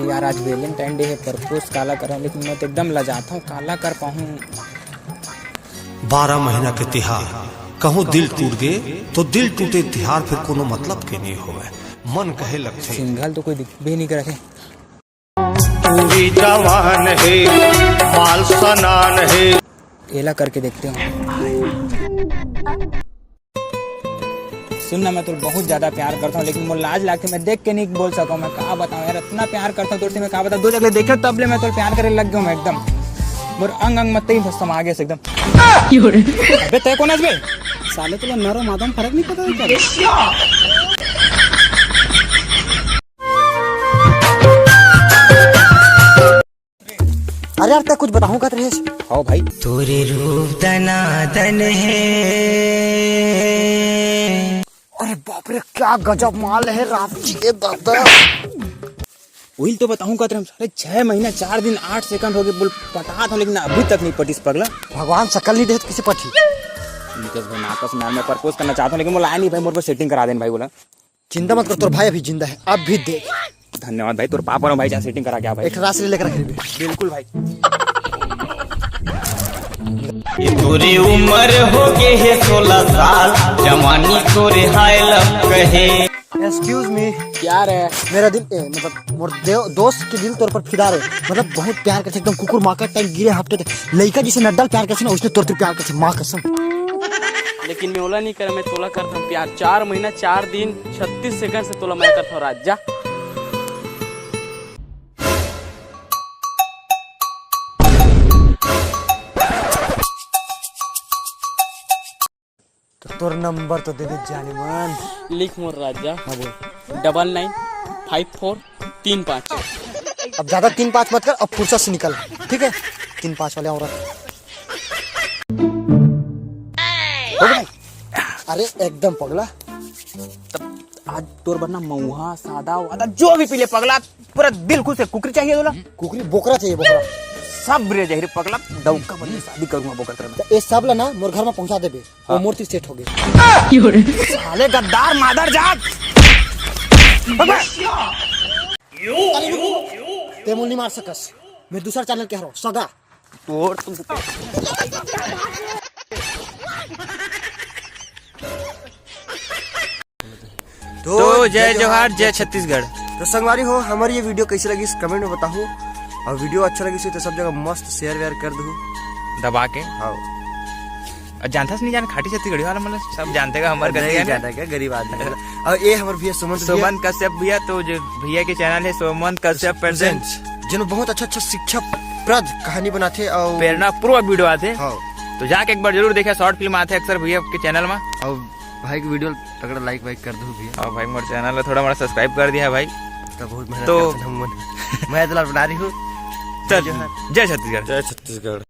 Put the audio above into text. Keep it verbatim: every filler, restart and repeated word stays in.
यार, आज Valentine Day हे, propose काला करंव, लेकिन मैं तो एकदम लजाथंव, काला कर पाहूं। बारह महीना के तिहार, कहूं दिल टूट गे, तो दिल टूटे तिहार फिर कोनो मतलब के नइ होवय। मन कहे लगथे। Single तो कोई दिखबे नइ करत हे। पूरी जवान हे, माल सनान हे। एला करके देखते हो। सुन ना, मैं तोर बहुत ज्यादा प्यार करता हूँ, लेकिन मोर लाज लागथे, मैं देख के नहीं बोल सकूँ। मैं का बताऊँ यार, इतना प्यार करता हूँ तोर से, मैं का बताऊँ। दो जगह देखे तब ले मैं तोर प्यार करे लग गया हूँ मैं एकदम। मोर अंग अंग मत ही समा गया एकदम। अबे तय कौन बे? साले तोला नर अउ मादा म फरक नहीं पता है क्या? अरे यार, तैं कुछ बताहूँ कहत रहेस? हाँ भाई। तोरे रूप दनादन हे। अरे बाप रे, क्या गजब माल हे राम जी के दादा। वही तो बताहूँ कहत रहेंव, साले छह महीना, चार दिन, आठ second हो गए, बोल पटात हंव, लेकिन अभी तक नहीं पटिस पगला। भगवान सकल नहीं देहे त किसे पटही? नितेश भाई, माँ कसम यार, मैं propose करना चाहता हूँ, लेकिन मोला आय नहीं भाई, मोर पर setting करा देन भाई, बोला। चिंता मत कर, तोर भाई अभी जिंदा हे, अभी देख। धन्यवाद भाई, तोर पापा ने भाई जहाँ setting करा के आ भाई। एक राशि लेकर रख लेबे। बिल्कुल भाई। ये तोरे उम्र हो गए है सोलह साल, जवानी तोरे हाय लव कहे। Excuse me। क्या रे? मेरा दिल, ए, मतलब, मोर दे-, दोस्त के दिल तोर पर फिदा रे। मतलब, बहुत प्यार करथे, एकदम कुकुर माँ का टाइम गिरे हफ्ते तक। लइका जिसे नड्डा ल प्यार करथे ना, उसने तोर से प्यार करथे, माँ कसम। लेकिन मैं ओला नहीं कर, मैं तोला करता हूँ प्यार। चार महीना, चार दिन, छत्तीस second से तोला मैं करता हूँ राजा। तो तोर नंबर तो दे दे जाने मन। लिख मोर राजा। हाँ, बोल। Double nine five four three five। अब ज्यादा तीन पाँच मत कर, अब फुर्सत से निकल, ठीक है? तीन पाँच वाले औरत। हो गया? अरे एकदम पगला। तब आज तोर बर ना मऊहा, सादा, वादा, जो भी पी ले पगला, पूरा दिल खुश हे। कुकरी चाहिए तोला? कुकरी, बोकरा चाहिए, बोकरा। सब रे जाही रे पगला, डौका बन के शादी करूंगा बोकरा तेरे में। तो ये सब ला ना मोर घर में पहुंचा देबे, वो हाँ। मोर ती set हो गए। साले गद्दार मादर जात। अरे रुक, रुक। ते मोला नहीं मार सकस, मैं दूसरा channel के हरव, सगा। तोर तुम तो जय जोहार, जय छत्तीसगढ़। तो संगवारी हो, हमर ये video कैसे लगिस, comment में बताहू। और video अच्छा लगिस तो सब जगह मस्त share वेयर कर दहू। दबा के। हाँ। और जानता से नहीं जान, खाटी छत्तीसगढ़ी वाला मतलब सब जानते का हमर नहीं गति है ना। जाना क्या, गरीब आदमी है ना। और ये हमर भैया सुमंत भैया। सुमंत कश्यप भैया, तो जो भैया के channel है सुमंत कश्यप presents। Presents, जिन्हों बहुत अच्छा अच्छा शिक्षाप्रद कहानी बनाते और प्रेरणापूर्वक video आते। हाँ। तो जाके एक बार जरूर देखे, short film आते अक्सर भैया के channel में। और भाई के video तगड़ा like वाइक कर दो भैया। और भाई मोर channel ला थोड़ा मोड़ा subscribe कर दिया भाई। तो बहुत मेहनत तो करते हैं हम मन। मैं तो बना रही हूँ। चल, जय जोहार। जय छत्तीसगढ़। जय छत्तीसगढ़।